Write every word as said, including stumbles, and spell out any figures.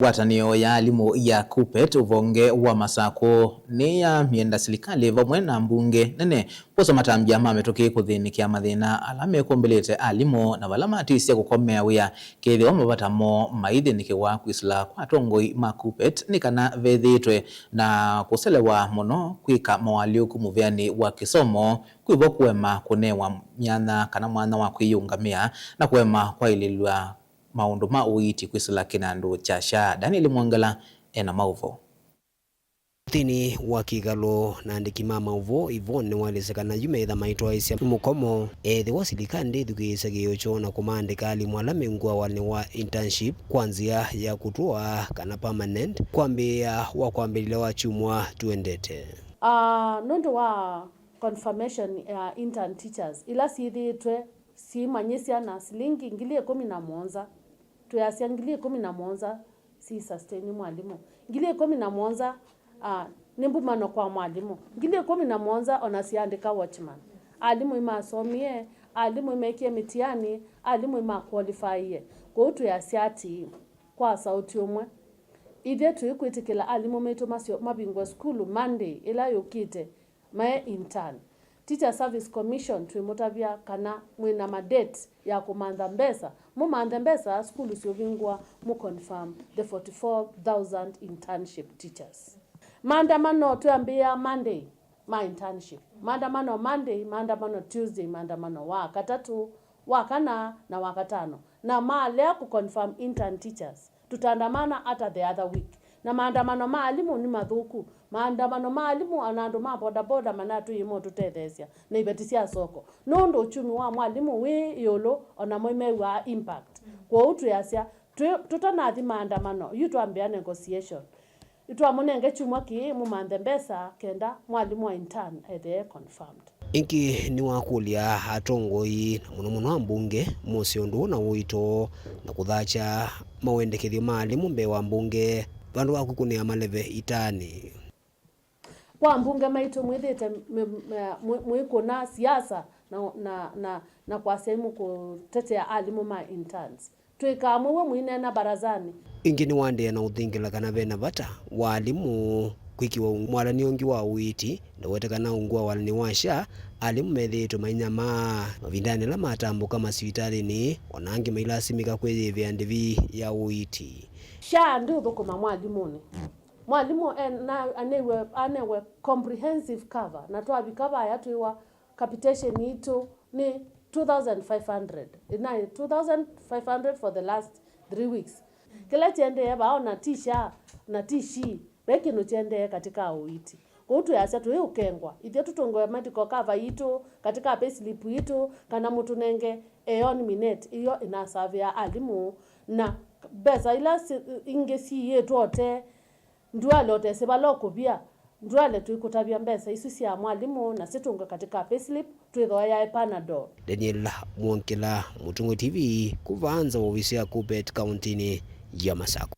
Ngwatanĩo ya alimũ ya KUPPET ũvonge wa Masakũ nĩyamyenda silikalĩ vamwe na mbunge nene kwosa matambya ma mĩtũkĩ kũthĩnĩkĩa mathĩna ala mekũmbĩlĩte alimũ na vala matĩsya kũkomea wĩa kethĩwa mavata moo maithĩnĩkĩwa. Kwĩsĩla kwa atongoi ma KUPPET nĩ kana vethĩĩtwe na kũselewa mũno kwĩka moalyũku mũvĩanĩ wa kĩsomo, kwĩvo kũema kũnewa myanya kana mwanya wa kwĩyĩũngamĩa na kũema kwaĩlĩlw'a maũndũ ma ũiiti kwĩsĩla kĩnandũ kya SHA. Daniel Mwongela ena maũvoo. Nthĩnĩ wa kĩkalo na andĩki ma maũvoo, Yvonne nĩwaelesya kana yu meĩtha maitwaĩĩsya mũkomo ethĩwa silikalĩ ndĩthukĩĩsya kĩĩo kyoo na kũmaandĩka alimũ ala meungũa walĩnĩ wa internship kwa nzĩa ya kũtũa kana permanent kwambĩĩa wa kwambĩlĩlya wa kyumwa tũendete. Ah, nũndũ wa confirmation ya intern teachers ila syĩthĩĩtwe syĩmanyĩsya na silingi ngili ĩkũmi na mũonza, twĩasya ngili ĩkũmi na mũonza si sustain mwalimũ. Ngili ĩkũmi na mũonza, ah, nĩ mbumano kwa mwalimũ. Ngili ĩkũmi na mũonza ona siandĩka watchman. Alimũ imasomie, alimũ imekie mĩtiani, alimũ imaqualifyie. Kwoou twĩasya atĩĩ, kwa sauti ũmwe, ithyĩ tũikwĩtĩkĩla alimũ maitũ masyo mavingũe sukulu Monday ĩla yũkĩte, mae intern. Teacher Service Commission twĩmũtavya kana mwĩ na madate ya kũmantha mbesa, mũmanthe mbesa sukulu syũvingũa, mũconfirm the forty-four thousand internship teachers. Maandamano twĩambĩĩa Monday ma internship. Maandamano Monday, maandamano Tuesday, maandamano wa katatũ, wa kana na wa katano. Na maalea kũconfirm intern teachers, tutaandamana hata the other week. Na maandamano ma alimũ nĩ mathũku. Maandamano ma alimũ, ona andũ ma bodaboda manatwĩie motũtetheesya na iveti sya soko, nũndũ uchumi wa mwalimũ wĩ ĩũlũ, onamo imew'aa impact. Kwoou twĩasya, twĩ, tũtanathi maandamano, yu twambĩa negotiation. Nĩtwamũnenge kyumwa kĩĩ mũmanthe mbesa kenda mwalimũ wa intern ethĩe confirmed. Ĩngĩ nĩwakũlya atongoi, na mũno mũno ambunge, mose ũndũ ũũ na ũito na kũthakya mawendekethyo ma alimũ mbee wa mbunge vandũ va kwĩkũnĩa maleve itaanĩ. Kwa ambunge maitũ mwĩthĩte mĩ-, mĩ-, mwĩ-, mwĩkũna siasa na, na, na, na kwasya imũkũtetea alimũ ma interns. Twĩkaa mũuo mũineena barazanĩ. Ĩngĩ nĩwaendee na ũthingĩla kana ve na vata wa alimũ kwĩkĩwa mwalany'o ũngĩ wa ũiiti. Ndawete kana ungu wa walany'o wa SHA, alimũ methĩĩtwe mainyamaa mavindanĩ ala matambũka masivitalĩnĩ, o na angĩ mailasimĩka kwĩyĩvĩa ndĩvi ya ũiiti. SHA ndĩũthũkũma mwalimũnĩ. Mwalimũ e-, na-, aneiwe, anewe comprehensive cover, na twavika vaya twĩwa capitation yitũ nĩ two thousand five hundred. Ĩnaĩ two thousand five hundred for the last three weeks. Kĩla kĩendee vaa ona ti SHA na ti SHI, ve kĩndũ kĩendee katika ũiiti. Kwoou twĩasya tũiũkengwa. Ithyĩ tũtũngwe medical cover yitũ katika payslip yitũ, kana mũtũnenge eon minet, iyo ĩnasavĩa alimũ, na mbesa ila si-, ingĩ siĩtwe ũtee. Ndwale ũtesĩ vala ũkũvia, ndwale twĩkũtavya mbesa isu sya mwalimũ na sitũngwe katika payslip twĩthooyae Panadol. Daniel Mwongela, Mũtũng'ũ T V, kũvanza ovisi ya KUPPET kauntinĩ ya Masakũ.